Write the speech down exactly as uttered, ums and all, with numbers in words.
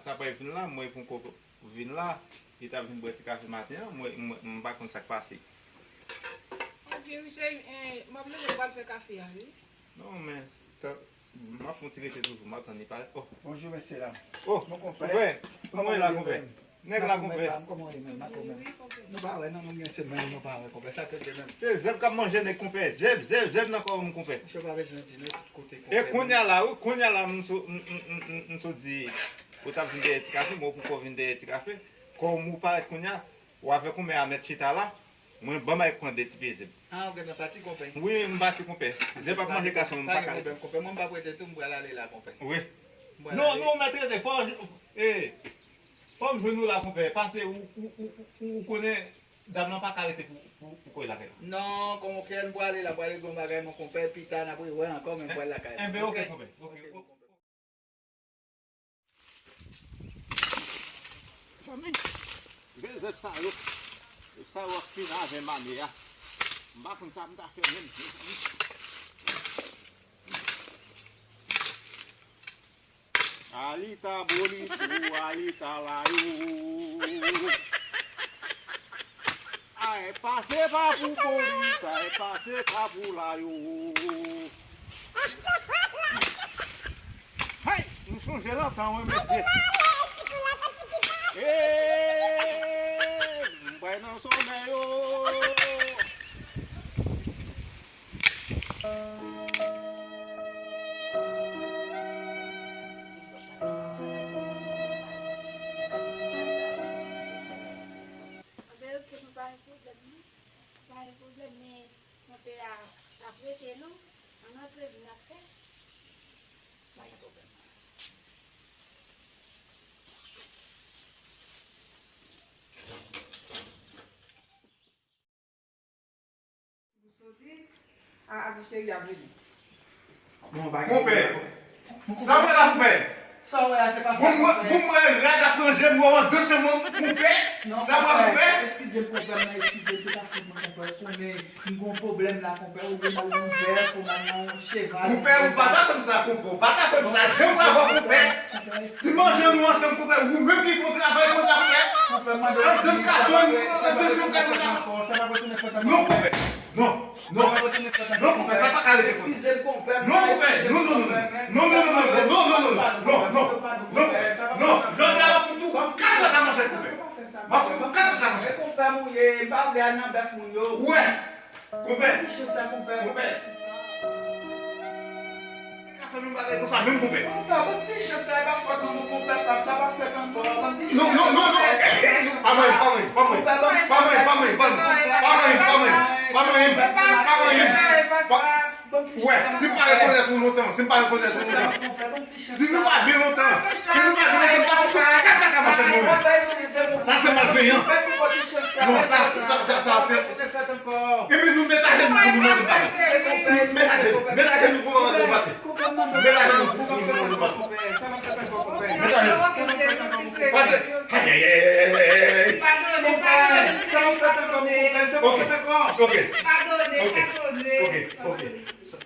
Sa pa vin la, mwen poko vin la. Li t ap vin bwè ti kafe maten an, mwen, mwen, m pa konn sa k pase. Ok, wi, se, eh, m ap leve, m pral fè kafe a, wi. Non, men, ta, m ap fè yon ti rete toujou, m ap tann li parèt. Oh. Bonjou, mesye dam. Oh, mon konpè. Konpè. Kòman w ye la, konpè? Nèg la, konpè. Kòman w ye menm? Kòman w ye menm? Nou pa wè, non, nou gen semèn, nou pa wè, konpè. Sa k rive menm? Se zèb k ap manje nèg, konpè. Zèb, zèb, zèb nan kò m, konpè. Monchè, w pa bezwen di non, tout kote, konpè. E kounye a la, wi, kounye a la, m sot, m, m, m, m, m sot di, ou t ap vin dèyè ti kafe, bon, ou poko vin dèyè ti kafe. Kòm ou parèt kounye a, ou avèk konpè a mèt chita la, mwen, ban m al pran de ti pye zèb. Ah, ou gentan pati, konpè? Wi, m pati, konpè. Zèb ap manje gason, m pa ka rete. Pa gen pwoblèm, konpè. Mwen, m p ap rete tou, m pral ale la, konpè. Wi. Non, non, mèt rete, fò, eh, fò m jwenn ou la, konpè. Pase ou, ou, ou, ou, ou konnen dam nan pa ka rete pou, pou, pou kò l lakay la. Non, konpè, m pral ale la, m pral regle yon bagay, mon konpè, pita, n ap rewè ankò, men m pral lakay la. Enben, ok, konpè. Ok, ok. Fanmi, bèl zèb sa yo. Zèb sa yo ap fini avè m ane a. M pa konn sa m ta fè menm, mezanmi. Alita bolitou, alita layou. Ay, pase pa pou boli, ay, pase pa pou layou. Hey, m sonje lontan, wi, mesye. Hey, m bay nan somèy, o. Anben, ok, nou pa gen pwoblèm, non. Pa gen pwoblèm, men konpè a ap rete, non. Ann antre, vin ap fè. Pa gen pwoblèm, non. Konpè, sa mwen la, konpè? Sa w wè a, se pa sa, konpè. Bon, mwen, bon, mwen rad ap ranje, mwen an de chanm, konpè. Sa mwen, konpè? Eskize m, konpè, mwen eskize m, se pa fòt mwen, konpè. Ou konnen m gon pwoblèm la, konpè. Olye m al nan yon bèf, ou m al nan yon cheval. Konpè, ou pa ta fè m sa, konpè. Ou pa ta fè m sa. Janm avè w, konpè. Si manje nou ansanm, konpè, ou menm ki fè yon travay konsa, konpè. Konpè, mande w eskize, sa pa dwe, sa pa dwe tounen fèt ankò, sa pa dwe tounen fèt ankò. Non, konpè. Non, non. Non, konpè, sa pa ka rete konsa. Eskize m, konpè, non, konpè, non, non, non, non, non, jodi a m ap fout ou kat plas a manchèt, konpè. M ap fout ou kat plas a manchèt. Konpè m ou ye, m pa vle al nan bèf moun yo. Ou wè? Konpè. Ki chans sa, konpè? Konpè. Ki chans sa? Te ka fè menm bagay konsa menm, konpè. Konpè, bon, ki chans sa, e pa fòt mwen, konpè, pa, sa p ap fèt ankò. Bon, ki chans sa, konpè? Non, non, non, non. Eh, eh, eh, pa manyen, pa manyen, pa manyen. Konpè, bon, ki chans sa, konpè? Pa manyen, pa manyen, pa manyen, pa manyen, pa manyen. Bon, ki chans sa, konpè? Wè, si m pa rekonèt ou lontan, si m pa rekonèt ou lontan. Bon, ki chans sa, konpè? Bon, Si nou pa byen lontan, si nou pa byen lontan, m ap fout ou kat plas a manchèt mwen menm. Sa se malveyan. Non, sa, sa, sa, sa, se. Epi nou met ajenou pou nou mande padon. Met ajenou, met ajenou pou nou mande padon. Met ajenou pou nou mande padon. Met ajenou. Paske, ayayayayay. Ok, ok, ok, ok.